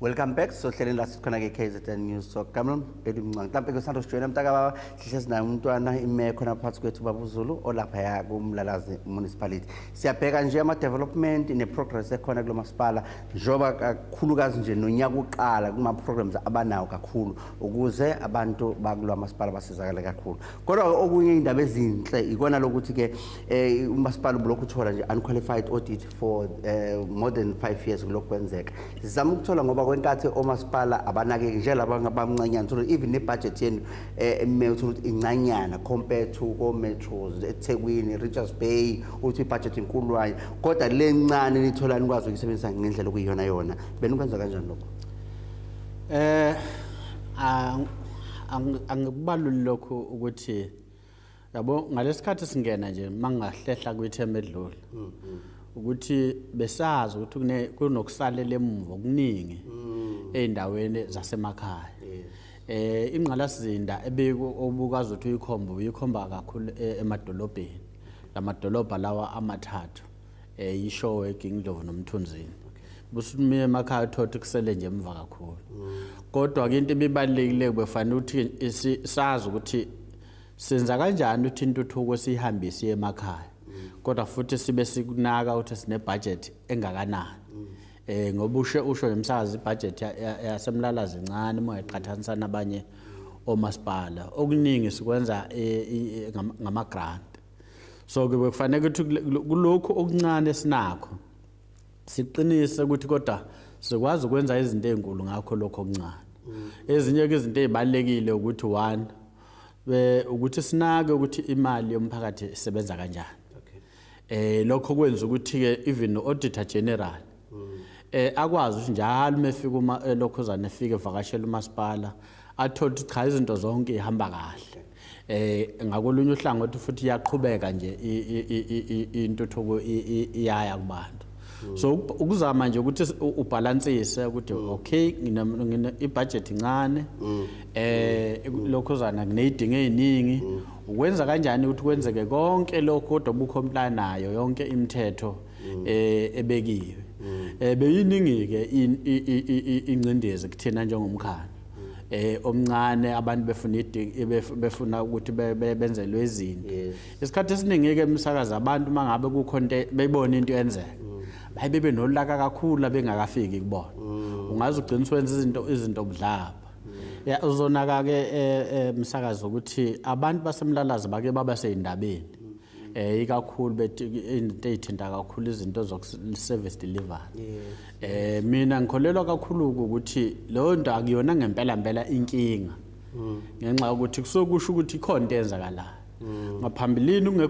Welcome back. Sohleleni la sikhona ke KZN News Talk. Kamlo elimncane. Mhlambe ke sando sijoyina mntaka baba sihle sinaye umntwana ime khona phakathi kwethu baba uZulu olapha ya kuMlalazi Municipality. Siyabheka nje ama development ne progress ekhona kulo masipala njoba kakhulukazi nje nonyaka uqala kuma programs abanawo kakhulu ukuze abantu bakulo masipala basizakale kakhulu. Kodwa okunye indaba ezinhle ikona lokuthi ke umasipala ubulokhu uthola nje unqualified audit for more than 5 years kulokhu kwenzeka. Sizama ukuthola ngoba kwenkathi omasipala abanakeki nje laba abancanyana, thola even nebudget yenu uthola ukuthi incanyana compared to ko metros eThekwini, Richards Bay, uthi ibudget inkulwayo, kodwa le ncane nithola nikwazi ukuyisebenzisa ngendlela okuyiyona yona. Benikwenza kanjani lokho? Angikubaluli lokho ukuthi yabo ngalesikhathi singena nje mangahlehla kwithemba edlule ukuthi besazi ukuthi kunokusalela emuva okuningi ey'ndaweni zasemakhaya. Ingqalasizinda obukazi ukuthi uyikhomba uyikhomba kakhulu emadolobheni, lamadolobha lawa amathathu, iShowe, eGingindlovu noMthunzini. Busume emakhaya uthola kusele nje emva kakhulu. Kodwa ke into ebibalulekile befanele ukuthi sazi ukuthi senza kanjani ukuthi intuthuko siyihambise emakhaya, kodwa futhi sibe sikunaka ukuthi sine budget engakanani. Ngoba usho nemsakazi ibudget yaseMlalazi incane uma uyiqhathanisa nabanye omasipala. Okuningi sikwenza ngama grant. So ke bekufanele ukuthi kulokhu okuncane sinakho siqinise ukuthi kodwa sikwazi ukwenza izinto ezinkulu ngakho lokho okuncane. Ezinye ke izinto ezibalekile ukuthi one ukuthi sinake ukuthi imali yomphakathi isebenza kanjani. Lokho kwenza ukuthi ke even auditor general akwazi ukuthi njalo mefika uma lokhuzana efika evakashela umasipala athole ukuthi cha izinto zonke ihamba kahle. Ngakolunye uhlangothi futhi iyaqhubeka nje intuthuko iyaya kubantu. So ukuzama nje ukuthi ubalansise ukuthi okay ngine ibudget incane, lokhuzana nginezidingo eziningi, ukwenza kanjani ukuthi kwenzeke konke lokho kodwa ubucomply nayo yonke imithetho ebekiwe. Beyiningi ke ingcindezi kuthina njengomkhandlu omncane, abantu befuna befuna ukuthi benzelwe izinto. Isikhathi esiningi ke emsakazo abantu mangabe kukhona into beyibona into yenzeka baye bebe nolaka kakhulu abengakafiki kubona. Ungaze ugcine usenza izinto budlapha. Ya uzonaka ke emsakazo ukuthi abantu baseMlalazi bake baba seyindabeni. Ikakhulu bethi into ezithinta kakhulu izinto zoku service delivery. Mina ngikholelwa kakhulu ukuthi leyo nto akuyona ngempela mpela inkinga. Ngenxa yokuthi kusokusho ukuthi ikhona into eyenzakalayo. Ngaphambilini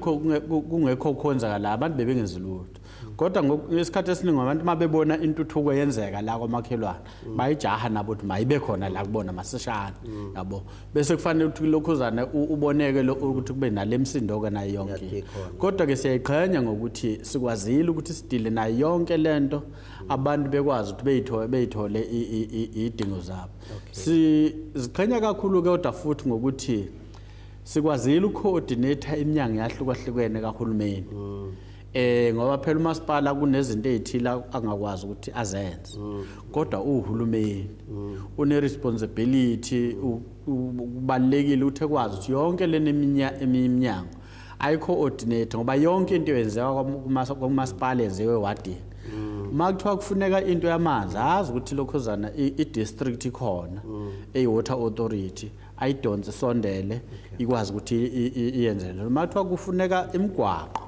kungekho ukhonzakala abantu bebengenzi lutho. Kodwa ngesikhathi esiningi abantu mabebona intuthuko yenzeka la kwamakhelwane bayijaha nabo ukuthi mayibe khona la kubona masishane, yabo. Bese kufanele ukuthi lokhuzana uboneke ukuthi kube nalemsindo ke nayo yonke. Kodwa ke siyayiqhenya ngokuthi sikwazile ukuthi sidile nayo yonke lento, abantu bekwazi ukuthi beyithole idingo zabo. Siziqhenya kakhulu ke kodwa futhi ngokuthi sikwazile ukucoordinate iminyango yahlukahlukene kahulumeni. Ngoba phela umasipala kunezinto ezithile angakwazi ukuthi azenze. Kodwa uhulumeni une responsibility, kubalekile ukuthi ekwazi ukuthi yonke lena eminyango ayicoordinate, ngoba yonke into yenzeka kumasipala yenziwe ewadini. Uma kuthiwa kufuneka into yamanzi, azi ukuthi lokhuzana i-district ikhona eyi-water authority, ayidonse sondele ikwazi ukuthi iyenzele. Uma kuthiwa kufuneka imigwaqo,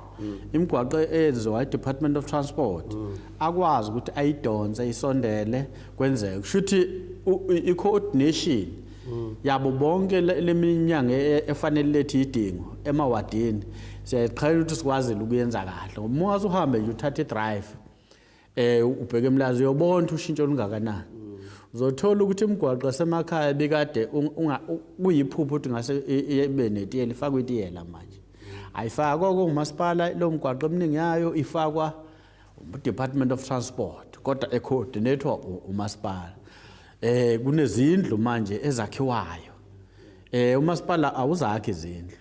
imigwaqo eyenziwa i-Department of Transport, akwazi ukuthi ayidonse isondele kwenzeke. Kusho ukuthi i-coordination yabo bonke leminyango efanele lethi idingo emawadini, siyayiqhela ukuthi sikwazile ukuyenza kahle. Ngoba uma ungaze uhambe nje uthathe i-drive ubheke eMlazi, uyobona ukuthi ushintsho olungakanani. Uzothola ukuthi imigwaqo yasemakhaya bikade kuyiphupho ukuthi ngase ibe netiyela, ifakwe itiyela, manje ayifakwa kongumasipala. Lo mgwaqo eminingi yayo ifakwa Department of Transport, kodwa ecoordinator umasipala. Kunezindlu manje ezakhiwayo, umasipala awuzakhi izindlu,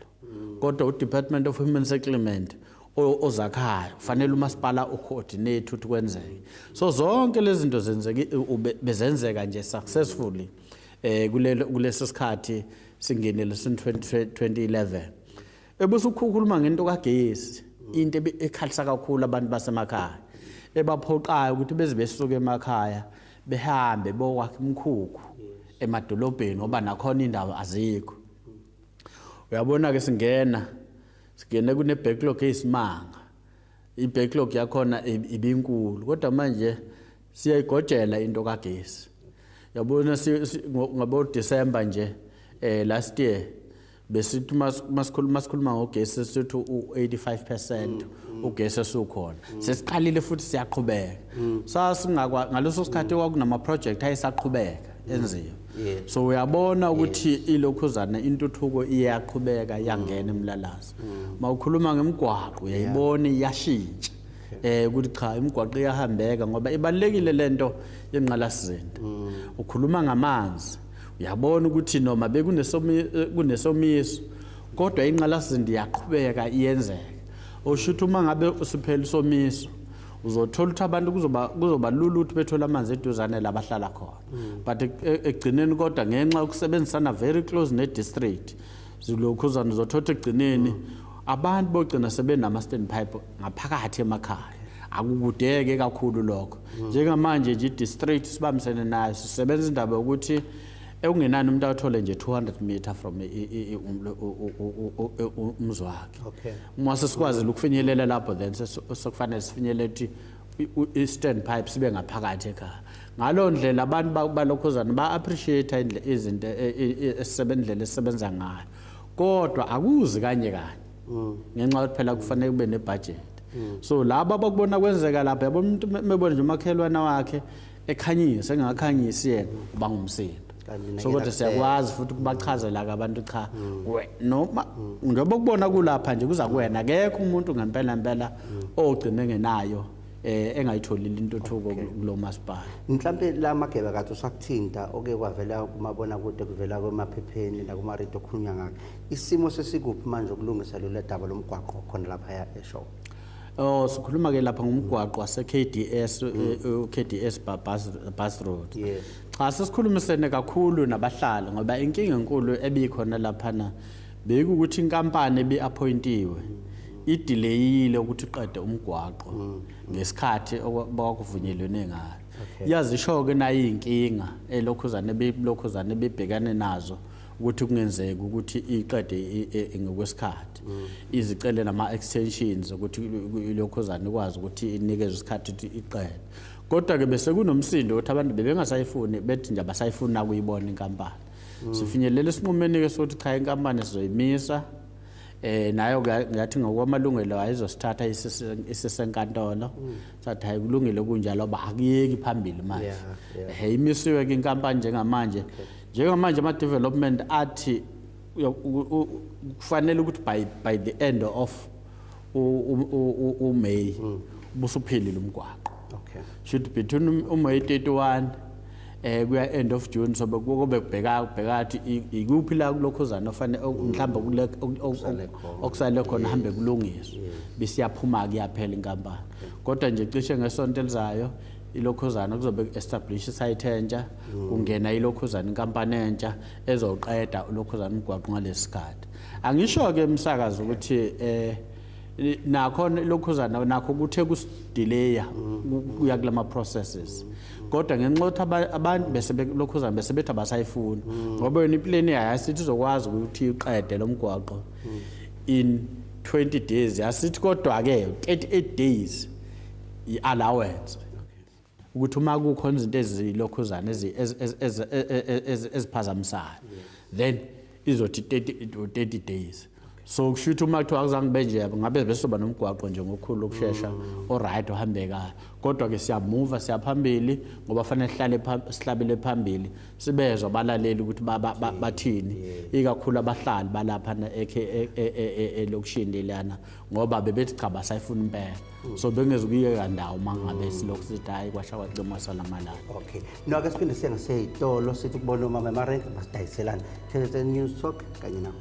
kodwa uDepartment of Human Settlement ozakhayo kufanele umasipala ucoordinate ukuthi kwenzeke. So zonke lezi zinto zenzeke, bezenzeka nje successfully kulesi sikhathi singenele sin 2011. Ebese ukukhuluma ngento kagesi, into ekhalisa kakhulu abantu basemakhaya, ebaphoqayo ukuthi beze besuke emakhaya behambe bokwakha imkhukhu emadolobheni ngoba nakhona indawo azikho. Uyabona ke, singene kune backlog eyisimanga. I-backlog yakhona ibinkulu, kodwa manje siyayigojela into kagesi. Yabona, ngabo December nje last year besithi masikhuluma ngogesi sithi u85% ugesi esukhona. Sesiqalile futhi siyaqhubeka. Sasingakwa ngaleso sikhathi kwakunama project ayisaqhubeka enziwa. So uyabona ukuthi ilokhuzana intuthuko iyaqhubeka, iyangena eMlalazi. Mawukhuluma ngemigwaqo uyayibona iyashintsha, ukuthi cha, imigwaqo iyahambeka ngoba ibalekile lento yenqalasizinda. Ukhuluma ngamanzi, uyabona ukuthi noma bekunesomiso kodwa inqalasizinda iyaqhubeka iyenzeka. Osho ukuthi uma ngabe usiphela isomiso uzothola ukuthi abantu kuzoba lula ukuthi bethole amanzi eduzane la bahlala khona. But ekugcineni kodwa ngenxa yokusebenzisana very close ne-district zilokhuzana, uzothola ukuthi ekugcineni abantu bogcina sebenama-stand pipe ngaphakathi emakhaya, akukudeke kakhulu lokho. Njengamanje nje i-district sibambisene nayo sisebenza indaba yokuthi ekungenani umuntu athole nje 200 meter from umzi wakhe. Uma sesikwazile ukufinyelela lapho, then sekufanele sifinyelele ukuthi i-stand pipe sibe ngaphakathi ekhaya. Ngaleyo ndlela abantu balokhuzana ba-appreciate izinto esisebenzela esisebenza ngayo, kodwa akuzi kanye kanye ngenxa yokuthi phela kufanele kube nebudget. So laba abakubona kwenzeka lapha, yabo, umuntu mebona nje umakhelwane wakhe ekhanyisa engakhanyisi yena uba ngumsindo. Kanti So kodwa nakuphela. siyakwazi futhi ukubachazela-ke abantu, cha, noma njengoba kubona kulapha nje kuza kuwena, akekho umuntu ngempela mpela ogcine engenayo engayitholile intuthuko kulo masipala. Mhlampe la mageba kade usakuthinta oke kwavela kumabonakude, kuvela kwemaphepheni nakumarediyo okukhulunywa ngakho, isimo sesikuphi manje ukulungisa lolu daba lomgwaqo khona laphaya eShowe? Oh, sikhuluma ke lapha ngomgwaqo wase KDS, KDS bus road. Cha, sesikhulumisene kakhulu nabahlali ngoba inkinga enkulu ebikhona laphana bekukuthi inkampani ebi-appointiwe idelayile ukuthi iqede umgwaqo ngesikhathi okwakuvunyelwene ngayo. Yazisho-ke nayo iy'nkinga elokhuzane ebibhekane nazo ukuthi kungenzeki ukuthi iqede ngokwesikhathi, izicele nama-extensions ukuthi ilokhuzane ikwazi ukuthi inikezwe isikhathi ukuthi iqede. Kodwa-ke bese kunomsindo ukuthi abantu bebengasayifuni, bethi nje abasayifuni nakuyibona inkampani. Sifinyelele esinqumeni-ke sokuthi cha, inkampani sizoyimisa. Nayo ngathi ngokwamalungelo ayizosithatha isisenkantolo. Sathi hayi, kulungile kunjalo, ba akuyeki phambili manje. Imisiwe ke inkampani njengamanje. Njengamanje ama development athi kufanele ukuthi by the end of uMay busuphelile umgwaqo. Should between uMay 31 kuya end of June, so bekube kubheka kubheka ukuthi ikuphi la kulokhuzana ofanele mhlawumbe kule Okusale khona. okusale khona hambe kulungiswe, bese kuyaphela inkampani. Kodwa nje cishe ngesonto elizayo ilokhuzana kuzobe establish isite entsha, kungena ilokhuzana inkampani entsha ezoqeda ulokhuzana umgwaqo ngalesikhathi. Angisho ke umsakazi ukuthi nakhona ilokhuzana nakho kuthe kusidelaya kuya kulama processes, kodwa ngenxa yokuthi abantu bese belokhuzana bese bethi abasayifuni ngoba yona iplane yayo yasithi izokwazi ukuthi iqede lo mgwaqo in 20 days, yasithi kodwa ke 38 days i-allowance ukuthi uma kukhona izinto ezilokhuzana eziphazamisayo then izothi 30 days. So kusho ukuthi uma kuthiwa akuzange kube nje ngabe besoba nomgwaqo nje ngokukhulu ukushesha oright ohambekayo. Kodwa ke siyamuva, siyaphambili ngoba fanele sihlale sihlabele phambili, sibezwe abalaleli ukuthi bathini, ikakhulu abahlali balapha elokishini lana ngoba bebethi cha, basayifuna impela. So bengezukuyeka ndawo uma ngabe silokhu sithi hayi, kwasha kwacima salamalala. Okay, no, ke siphinde siye ngasey'tolo sithi ukubona omama emarenke basidayiselana. KZN News Talk kanye nawo.